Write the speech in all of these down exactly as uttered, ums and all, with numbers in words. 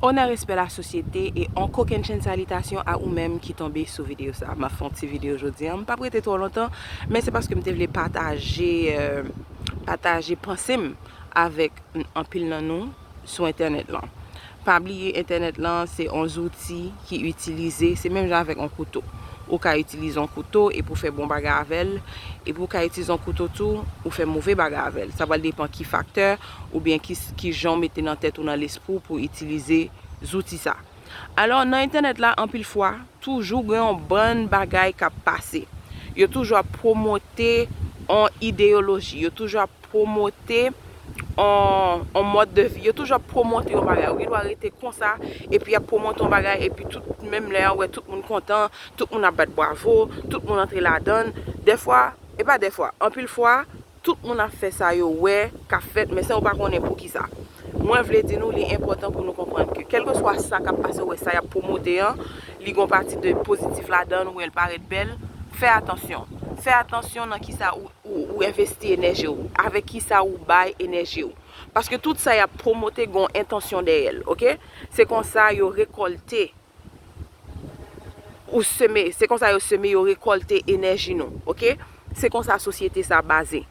Onè, respè, lasosyete, e yon kokennchenn salitasyon a ou menm ki tonbe sou videyo sa. M ap fè yon ti videyo jodi a. M p ap rete twò lontan, men se paske m te vle pataje, euh, pataje panse m avèk anpil nan nou sou entènèt lan. Pa bliye, entènèt lan se yon zouti ki itilize, se menm jan avèk yon kouto. Ou ka itilize yon kouto e pou fè bon bagay avè l, epi ou ka itilize yon kouto tou, ou fè move bagay avè l. Sa pral depann ki faktè, oubyen ki, ki jan w mete nan tèt ou, nan lespri w pou itilize zouti sa. Alò, nan entènèt la, anpil fwa, toujou gen yon bann bagay k ap pase. Yo toujou ap pwomote yon ideyoloji, yo toujou ap pwomote yon, yon mòd de vi, yo toujou ap pwomote yon bagay. Ou gen dwa rete konsa, epi y ap pwomote yon bagay, epi tout, menm lè a, ou wè tout moun kontan, tout moun ap bat bwavo, tout moun antre ladan l. Dèfwa, e pa dèfwa, anpil fwa, tout moun ap fè sa yo wè k ap fèt, men san yo pa konnen poukisa. Mwen vle di nou, li enpòtan pou nou konprann ke kèlkeswa sa k ap pase, ou wè sa y ap pwomote an, li gon pati de pozitif ladan l, ou wè l parèt bèl, fè atansyon. Fè atansyon nan kisa ou, ou, ou envesti enèji w, avèk kisa ou bay enèji w. Paske tout sa y ap pwomote gon entansyon dèyè l, oke? Se konsa yo rekòlte ou seme, se konsa yo seme, yo rekòlte enèji nou, oke? Se konsa sosyete sa baze.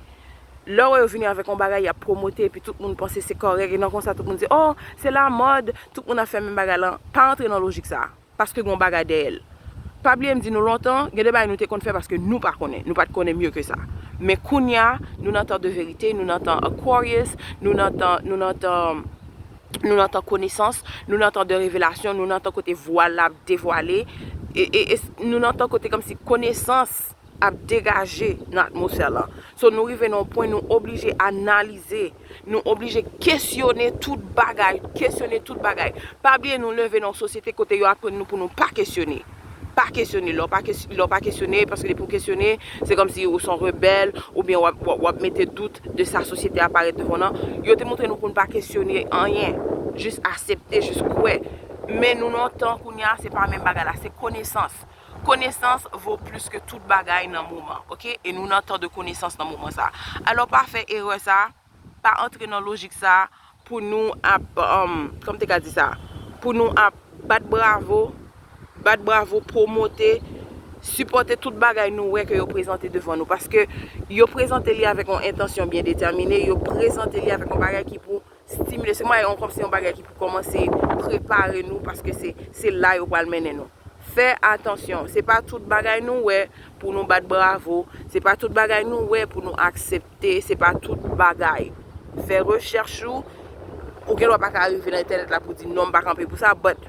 Lè w wè yo vini avèk yon bagay, y ap pwomote, epi tout moun panse se kòrèk, e nan konsa tout moun di, oh, se lamòd, tout moun ap fè menm bagay lan. Pa antre nan lojik sa, paske gon bagay dèyè l. Pa bliye m di nou lontan, gen de bagay nou te konn fè paske nou pa konnen, nou pa t konnen mye ke sa. Men kounye a, nou nan tan de verite, nou nan tan Aquarius, nou nan tan, nou nan tan nou nan tan konesans, nou nan tan de revelasyon, nou nan tan kote vwal la ap devwale, e, e, e nou nan tan kote kòmsi konesans ap degaje nan atmosfè lan. So, nou rive nan yon pwen, nou oblije analize, nou oblije kesyone tout bagay, kesyone tout bagay. Pa bliye, nou leve nan yon sosyete kote yo aprann nou pou nou pa kesyone. Pa kesyone, lè w pa kes-, lè w pa kesyone, paske depi w kesyone, se kòmsi ou se yon rebèl, oubyen w ap, w ap, w ap mete dout de sa sosyete a parèt devan w lan. Yo te montre nou pou n pa kesyone anyen, jis aksepte, jis kwè. Men nou nan yon tan kounye a, se pa menm bagay la, se konesans. Konesans vo plis ke tout bagay nan moman, oke? E nou nan tan de konesans nan moman sa. Alò, pa fè erè sa, pa antre nan lojik sa pou nou ap, um, kòman m te ka di sa? Pou nou ap bat bravo, bat bravo, pwomote, sipòte tout bagay nou wè ke yo prezante devan nou. Paske yo prezante li avèk yon entansyon byen detèmine, yo prezante li avèk yon bagay ki pou stimile. Se mwen, yon, kòmsi yon bagay ki pou kòmanse prepare nou, paske se, se la yo pral mennen nou. Fè atansyon, se pa tout bagay nou wè pou nou bat bravo, se pa tout bagay nou wè pou nou aksepte, se pa tout bagay. Fè rechèch ou, ou gen dwa pa ka rive nan entènèt la pou di non, m pa kanpe pou sa, but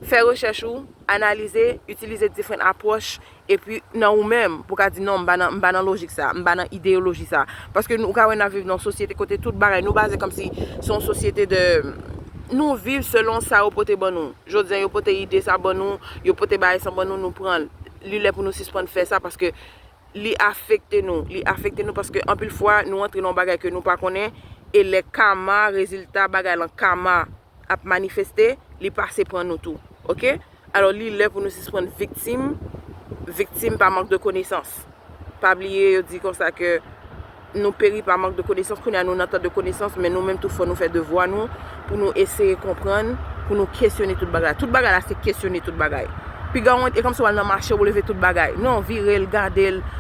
fè rechèch ou, analize, itilize diferan apwòch, epi nan ou menm, pou ka di non, m pa nan, m pa nan lojik sa, m pa nan ideyoloji sa. Paske nou, ou ka wè n ap viv nan yon sosyete kote tout bagay, nou baze kòmsi se yon sosyete de, nou viv selon sa yo pote ban nou. Jodi a, yo pote ide sa ban nou, yo pote bagay sa ban nou, nou pran l. Li lè pou nou sispann fè sa paske li afekte nou. Li afekte nou paske anpil fwa, nou antre nan yon bagay ke nou pa konnen, e lè kama, rezilta bagay lan kama ap manifeste, li pase pran nou tou. Oke? Alò, li lè pou nou sispann viktim, viktim pa mank de konesans. Pa bliye, yo di konsa ke nou peri pa mank de konesans. Kounye a, nou nan tan de konesans, men nou menm tou fò nou fè devwa nou pou nou eseye konprann, pou nou kesyone tout bagay. Tout bagay la, se kesyone tout bagay. Piga w, e kòmsi w al nan mache, ou leve tout bagay. Non, vire l, gade l.